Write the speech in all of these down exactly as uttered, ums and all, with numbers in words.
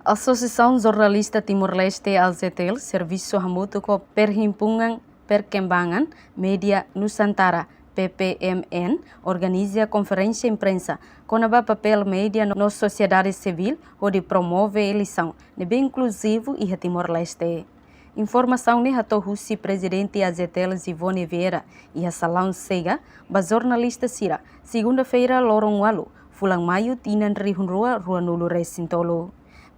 Asosiasaun Jornalista Timor-Leste, A J T L, servisu hamutuk ho Perhimpunan Perkembangan Media Nusantara, P P M N, organiza konferénsia imprensa kona-ba papél média no sosiedade sivíl hodi promove eleisaun ne'ebé inkluzivu iha Timor-Leste. Informasaun ne'e hato'o husi Prezidente A J T L, Zivone Vieira, iha salaun xega ba jornalista sira, segunda-feira, loron ualu, fulan Maiu, tinan rihun rua ruanulu resin tolu.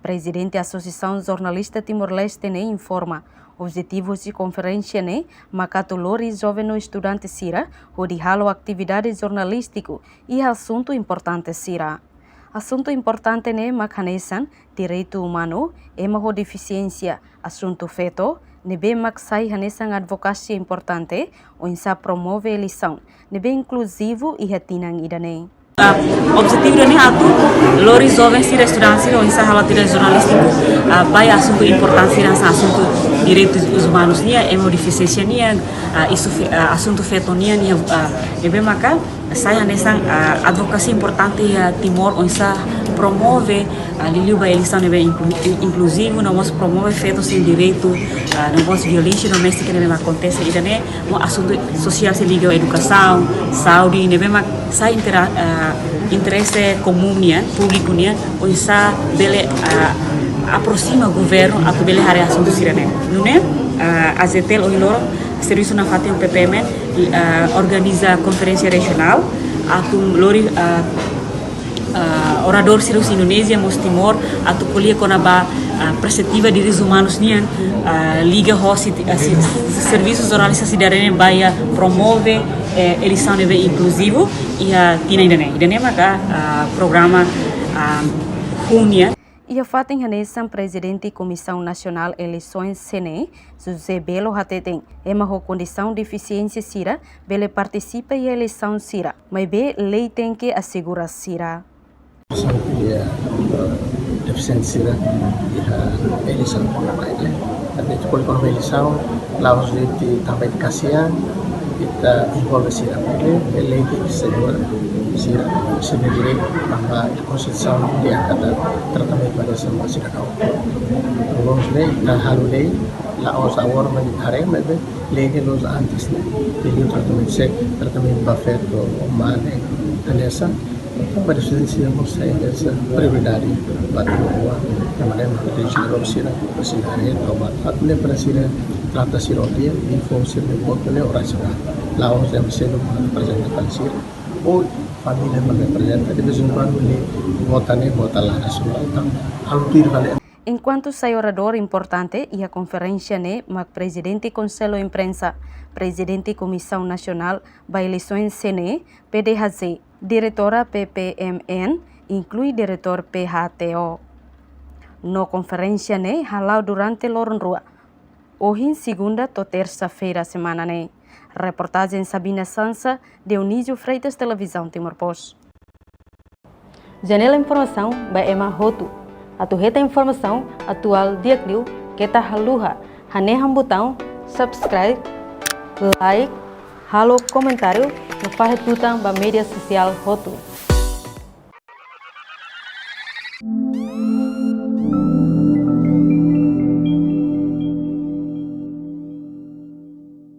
Prezidente Asosiasaun Jornalista Timor-Leste ne'e informa, objetivu husi konferénsia ne'e mak atu lori joven no estudante sira hodi halo atividade jornalístiku iha asuntu importante sira. Asuntu importante ne'e mak hanesan direitu umanu, ema ho defisiénsia, asuntu feto, ne'ebé mak sai hanesan advokasia importante oinsá promove eleisaun ne'ebé inkluzivu iha tinan ida-ne'e. Ah, objetivu ida-ne'e atu lori joven sira, estudante sira oinsá halo atividade jornalístiku, ah, ba iha asuntu importante sira, hanesan asuntu direitus umanus nian, ema ho defisiénsia nian, ah, isu fe-, ah, asuntu feto nian, nian, ah, ne'ebé maka sai hanesan, ah, advokasia importante iha Timor oinsá promove, ah, liuliu ba eleisaun ne'ebé inklu-, inkluzivu, no mós promove feto sira-nia direitu, ah, no mós violénsia doméstika ne'ebé mak akontese ida-ne'e, no asuntu sosiál sira liga edukasaun, saúde, ne'ebé mak sai intera-, ah, interese komún nian, públiku nian, oinsá bele, ah, aproxima governu atu bele haree asuntu sira-ne'e. Nune'e, ah, A J T L ohin loron servisu nafatin ho P P M N, ah, organiza konferénsia rejionál atu lori, ah, ah, oradór sira husi Indonézia mós Timor atu ko'alia kona-ba, ah, perspetiva direitus umanus nian, ah, liga ho sit-, ah, sit-, servisu jornalista sira-ne'e ba iha promove, eh, eleisaun ne'ebé inkluzivu iha tinan ida-ne'e. Ida-ne'e maka, ah, programa, ah, hun nian. Iha fatin hanesan, Prezidente Komisaun Nasionál Eleisoens, C N E, José Belo hateten, ema ho kondisaun defisiénsia sira bele partisipa iha eleisaun sira, maibé lei tenke asegura sira. Sira, eh, defisiente sira iha eleisaun kona-ba ida-ne'e. Tapi itu kuali kona-ba eleisaun, la'ós de'it tanba ita kasihan, ita envolve sira, maibé lei tenke asegura sira, sira-nia direitu, tanba Konstituisaun dehan katak tratamentu ba sidadaun. Loos ne'e, ita halo lei, la'ós agora mak ita haree, maibé lei ne'e la'ós antes ne'e. Jadi tratamentu sé, tratamentu ba feto, mane, hanesan, ba defisiénsia mós sai hanesan prioridade ba ita rua, de maneira mak ita sira, sira haree, tau ba, atu ne'e para sira trata sira di'ak, informa sira-nia votu ne'e oras sira. La'ós ema seluk mak aprezenta fali sira. Ou família mak aprezenta, de vez em quando ne'e vota ne'e, vota la, rasionál, entaun, halo tuir vale. Enkuantu sai oradór importante iha konferénsia ne'e mak Prezidente Konsellu Imprensa, Prezidente Komisaun Nasionál ba Eleisoens, C N E, P D H Z, Diretora P P M N, inklui Diretór P H T O. No konferénsia ne'e hala'o durante loron rua, ohin segunda to'o tersa-feira semana ne'e. Reportajen Sabina Sansa, Dionísio Freitas, Televizaun Timor Post. Janela informasaun ba ema hotu. Atu hetan informasaun atuál di'ak liu, keta haluha hanehan butaun subscribe, like, halo komentáriu, no fahe tutan ba média sosiál hotu.